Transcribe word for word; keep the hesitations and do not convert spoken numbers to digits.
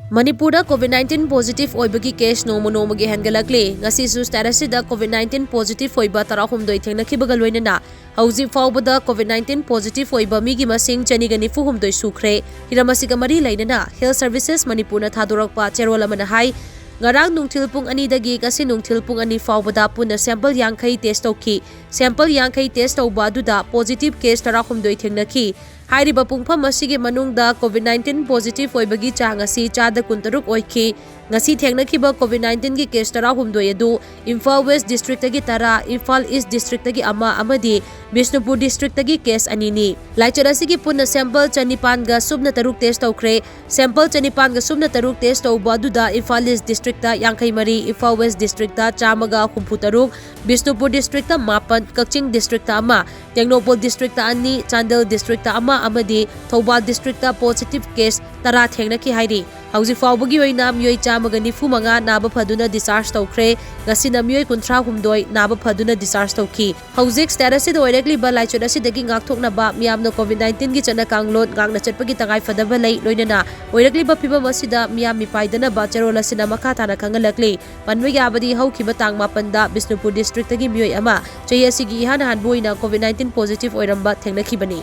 ꯃꯅꯤꯄꯨꯔꯗ COVID nineteen positive ꯑꯣꯏꯕꯒꯤ case ꯅꯣꯡꯃ ꯅꯣꯡꯃꯒꯤ ꯍꯦꯟꯒꯠꯂꯛꯂꯤ꯫ ꯉꯁꯤꯁꯨ state ꯑꯁꯤꯗ COVID nineteen positive ꯑꯣꯏꯕ ꯇꯔꯥꯍꯨꯝꯗꯣꯏ ꯊꯦꯡꯅꯈꯤꯕꯒ ꯂꯣꯏꯅꯅ ꯍꯧꯖꯤꯛ ꯐꯥꯎꯕꯗ COVID nineteen positive ꯑꯣꯏꯕ ꯃꯤꯒꯤ ꯃꯁꯤꯡ ꯆꯅꯤꯒ ꯅꯤꯐꯨ ꯍꯨꯝꯗꯣꯏ ꯁꯨꯈ꯭ꯔꯦ꯫ ꯍꯤꯔꯝ ꯑꯁꯤꯒ ꯃꯔꯤ ꯂꯩꯅꯅ Health Services ꯃꯅꯤꯄꯨꯔꯅ ꯊꯥꯗꯣꯔꯛꯄ ꯆꯦꯔꯣꯜ ꯑꯃꯅ ꯍꯥꯏ, ꯉꯔꯥꯡ ꯅꯨꯡꯊꯤꯜ ꯄꯨꯡ ꯑꯅꯤꯗꯒꯤ ꯉꯁꯤ ꯅꯨꯡꯊꯤꯜ ꯄꯨꯡ ꯑꯅꯤ ꯐꯥꯎꯕꯗ ꯄꯨꯟꯅ sample ꯌꯥꯡꯈꯩ test ꯇꯧꯈꯤ꯫ Sample ꯌꯥꯡꯈꯩ test ꯇꯧꯕ ꯑꯗꯨꯗ positive case ꯇꯔꯥꯍꯨꯝꯗꯣꯏ ꯊꯦꯡꯅꯈꯤ꯫ ꯍꯥꯏꯔꯤꯕ ꯄꯨꯡꯐꯝ ꯑꯁꯤꯒꯤ ꯃꯅꯨꯡꯗ COVID nineteen positive ꯑꯣꯏꯕꯒꯤ ꯆꯥꯡ ꯑꯁꯤ ꯆꯥꯗ ꯀꯨꯟꯇꯔꯨꯛ ꯑꯣꯏꯈꯤ꯫ ꯉꯁꯤ ꯊꯦꯡꯅꯈꯤꯕ COVID nineteenꯒꯤ case ꯇꯔꯥꯍꯨꯝꯗꯣꯏ ꯑꯗꯨ ꯏꯝꯐꯥꯜ West Districtꯇꯒꯤ ꯇꯔꯥ, ꯏꯝꯐꯥꯜ East Districtꯇꯒꯤ ꯑꯃ ꯑꯃꯗꯤ ꯕꯤꯁꯅꯨꯄꯨꯔ Districtꯇꯒꯤ case ꯑꯅꯤꯅꯤ꯫ ꯂꯥꯏꯆꯠ ꯑꯁꯤꯒꯤ ꯄꯨꯟꯅ sample ꯆꯅꯤꯄꯥꯟꯒ ꯁꯨꯞꯅ ꯇꯔꯨꯛ test ꯇꯧꯈ꯭ꯔꯦ꯫ Sample ꯆꯅꯤꯄꯥꯟꯒ ꯁꯨꯞꯅ ꯇꯔꯨꯛ test ꯇꯧꯕ ꯑꯗꯨꯗ ꯏꯝꯐꯥꯜ East Districtꯇ ꯌꯥꯡꯈꯩ ꯃꯔꯤ, ꯏꯝꯐꯥꯜ West Districtꯇ ꯆꯥꯝꯃꯒ ꯍꯨꯝꯐꯨ ꯇꯔꯨꯛ, ꯕꯤꯁꯅꯨꯄꯨꯔ Districtꯇ ꯃꯥꯄꯟ, ꯀꯛꯆꯤꯡ Districtꯇ ꯑꯃ, ꯇꯦꯡꯅꯧꯄꯜ Districtꯇ ꯑꯅꯤ, ꯆꯥꯟꯗꯦꯜ Districtꯇ ꯑꯃ ꯑꯃꯗꯤ ꯊꯧꯕꯥꯜ Districtꯇ positive case ꯇꯔꯥ ꯊꯦꯡꯅꯈꯤ ꯍꯥꯏꯔꯤ꯫ ꯍꯧꯖꯤꯛ ꯐꯥꯎꯕꯒꯤ ꯑꯣꯏꯅ ꯃꯤꯑꯣꯏ ꯆꯥꯝꯃꯒ ꯅꯤꯐꯨ ꯃꯉꯥ ꯅꯥꯕ ꯐꯗꯨꯅ discharge ꯇꯧꯈ꯭ꯔꯦ꯫ ꯉꯁꯤꯅ ꯃꯤꯑꯣꯏ ꯀꯨꯟꯊ꯭ꯔꯥ ꯍꯨꯝꯗꯣꯏ ꯅꯥꯕ ꯐꯗꯨꯅ discharge ꯇꯧꯈꯤ꯫ ꯍꯧꯖꯤꯛ state ꯑꯁꯤꯗ ꯑꯣꯏꯔꯛꯂꯤꯕ ꯂꯥꯏꯆꯠ ꯑꯁꯤꯗꯒꯤ ꯉꯥꯛꯊꯣꯛꯅꯕ ꯃꯤꯌꯥꯝꯅ COVID nineteenꯒꯤ ꯆꯠꯅ ꯀꯥꯡꯂꯣꯟ ꯉꯥꯛꯅ ꯆꯠꯄꯒꯤ ꯇꯉꯥꯏ ꯐꯗꯕ ꯂꯩ꯫ ꯂꯣꯏꯅꯅ ꯑꯣꯏꯔꯛꯂꯤꯕ ꯐꯤꯕꯝ ꯑꯁꯤꯗ ꯃꯤꯌꯥꯝ ꯃꯤꯄꯥꯏꯗꯅꯕ ꯆꯦꯔꯣꯜ ꯑꯁꯤꯅ ꯃꯈꯥ ꯇꯥꯅ ꯈꯪꯍꯜꯂꯛꯂꯤ꯫ ꯄꯟꯕ ꯌꯥꯕꯗꯤ ꯍꯧꯈꯤꯕ ꯇꯥꯡ ꯃꯥꯄꯟꯗ ꯕꯤꯁꯅꯨꯄꯨꯔ Districtꯇꯒꯤ ꯃꯤꯑꯣꯏ ꯑꯃ ꯆꯍꯤ ꯑꯁꯤꯒꯤ ꯏꯍꯥꯟ ꯍꯥꯟꯕ ꯑꯣꯏꯅ COVID nineteen positive ꯑꯣꯏꯔꯝꯕ ꯊꯦꯡꯅꯈꯤꯕꯅꯤ꯫